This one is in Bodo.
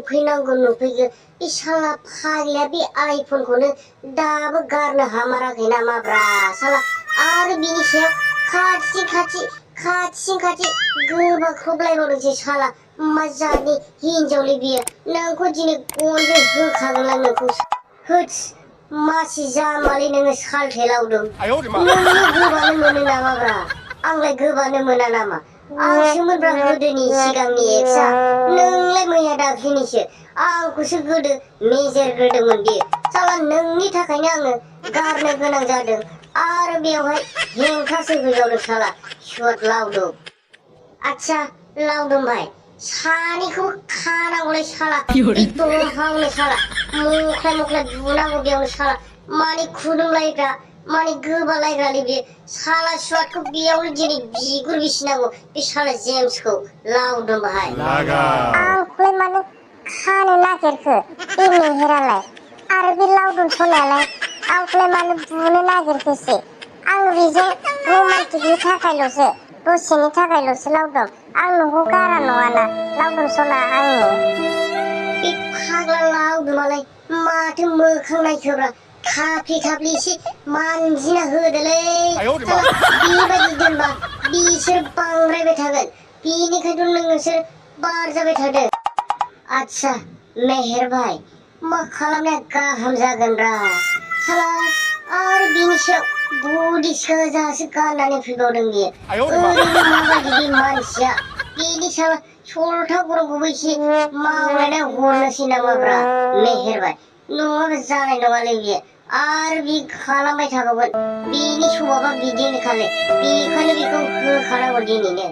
नुफैनांगौ नुफैगो बे साला फाग्लिया बे आइफनखौनो दाबो गारनो हामाराखै नामाब्रा साला आरो बिनि सायाव खाथिसिन खाथि गोबाख्रबलायबावदोंसो साला मा जातनि हिनजावलै बियो नोंखौ दिनै गनजों होखागोनलां नोंखौ होथस मासि जामालै नोङो सालथे लावदुम नोंनो गोबानो मोनो नामाब्रा आंलाय गोबानो मोना नामा आंसोमोनब्रा गोदोनि सिगांनि एक्सआ नोंलाय मैया दाख्लिनिसो आंखौसो गोदो मेजेरग्रोदोंमोन बियो साला नोंनि थाखायनो आङो गारनो गोनां जादों आरो बेवहाय हेंथासो होजावदों साला सुवाद लावदुम आच्छा लावदुम भाई सानैखौबो खानांगौलै साला बे दंफांनो साला मख्लाय बुनांगौ बेयावनो साला माने खुदुमलायग्रा माने गोबालायग्रालै बे साला सुवादखौ बेयावनो दिनै बिगुर बिसिनांगौ बे साला जेम्सखौ लावदुम भाई आंखौलाय मानो खानो नागिरखो बे मेहेरालाय आरो बे लावदुम सनायालाय आंखौलाय मानो बुनो नागिरखोसै आं बेजों रमान्टिकनि थाखायल'सो दसेनि थाखायल'सो लावदुम आं नोंखौ गारा नङाना लावदुम सना आंनि बे फाग्ला लावदुमालाय माथो मोखां नायखोब्रा थाफ्लि एसे मानजिना होदोलै साला बेबायदि दोनबा बिसोर बांद्रायबाय थागोन बेनिखायनोथ' नोंसोर बार जाबाय थादो आच्छा मेहेर भाई मा खालामनाया गाहाम जागोनब्रा साला आरो बिनि सायाव बडि सोजासो गाननानै फैबावदों बियो ओरैनो माबायदि बे मानसिया बेनि साला सल्था गरमखौबो एसे मावलायना हरनोसै नामाब्रा मेहेर भाई नङाबा जानाय नङालै बियो आरो बि खालामबाय थाबावगोन बिनि स्वभाबा बिदिनोखालै बेखायनो बेखौ होखानांगौ दिनैनो